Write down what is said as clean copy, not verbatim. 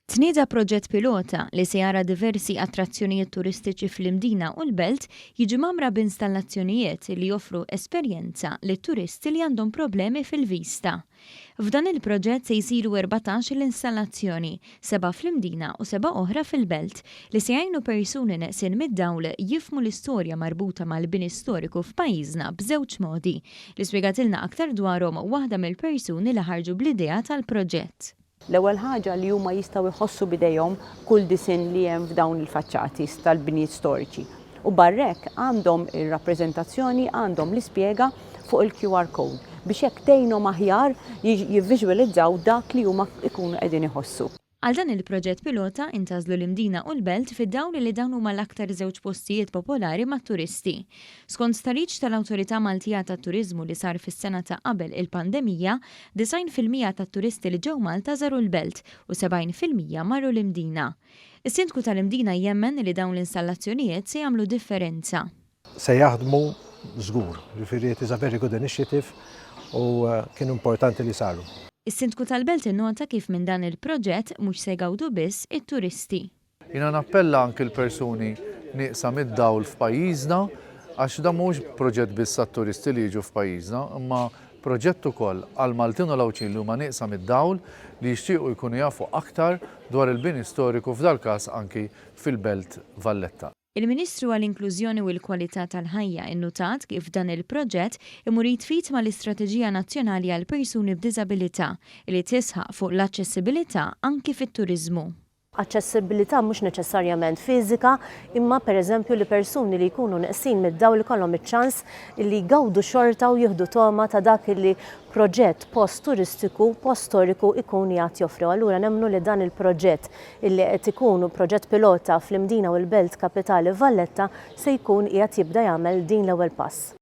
Tnieda proġett pilota li se jara diversi attrazzjonijiet turistiċi fl-Imdina u l-Belt jiġu mgħammra b'installazzjonijiet li joffru esperjenza lit-turisti li għandhom problemi fil-vista. F'dan il-proġett se jsiru 14-il installazzjoni, sebgħa fl-Imdina u sebgħa oħra fil-Belt, li se jgħinu persuni neqsin mid-dawl jifhmu l-istorja marbuta mal-bini storiku f'pajjiżna b'żewġ modi, li spjegatilna aktar dwarhom waħda mill-persuni li ħarġu bl-idea tal-proġett. L-ewwel ħaġa li huma jistgħu jħossu b'idejhom kull disinn li hemm f'dawn il-faċċati tal-bniet storiċi. U barra hekk għandhom ir-rappreżentazzjoni, għandhom l-ispjega fuq il-QR code biex hekk tgħinhom aħjar jivviżwalizzaw dak li huma jkunu qegħdin iħossu. Għal dan il-proġett pilota intgħażlu l-Imdina u l-Belt fid-dawl li dawn huma l-aktar żewġ postijiet popolari mat-turisti. Skont stħarriġ tal-Awtorità Maltija tat-Turiżmu li sar fis-sena ta' qabel il-pandemija, 90% tat-turisti li ġew Malta żaru l-Belt u 70% marru l-Imdina. Is-Sindku tal-Imdina jemmen li dawn l-installazzjonijiet se jagħmlu differenza. Se jaħdmu żgur, jiġifieri it is a very good initiative u kienu importanti li saru. Is-Sindku tal-Belt innota kif minn dan il-proġett mhux se jgawdu biss it-turisti. Jiena nappella anki l-persuni nieqsa mid-dawl f'pajjiżna għax dan mhuwiex proġett biss għat-turisti li jiġu f'pajjiżna imma proġett ukoll għall-Maltin u l-Għawdxin li huma nieqsa mid-dawl li jixtiequ jkunu jafu aktar dwar il-bini storiku f'dal-każ anki fil-Belt Valletta. Il-Ministru għall-Inklużjoni u l-Kwalità tal-Ħajja innutat kif dan il-proġett imur id f'id mal-Istrateġija Nazzjonali għall-Persuni b'Diżabilità li tisħaq fuq l-aċċessibilità anki fit-turiżmu. Aċċessibilità mhux neċessarjament fiżika, imma pereżempju li persuni li jkunu neqsin mid-dawl ikollhom iċ-ċans li jgawdu xorta u jieħdu togħma ta' dak li proġett post turistiku, post storiku jkun qiegħed joffri. U allura nemmnu li dan il-proġett illi qed ikun proġett pilota fl-Imdina u l-Belt Kapitali Valletta se jkun qiegħed jibda jagħmel din l-ewwel pass.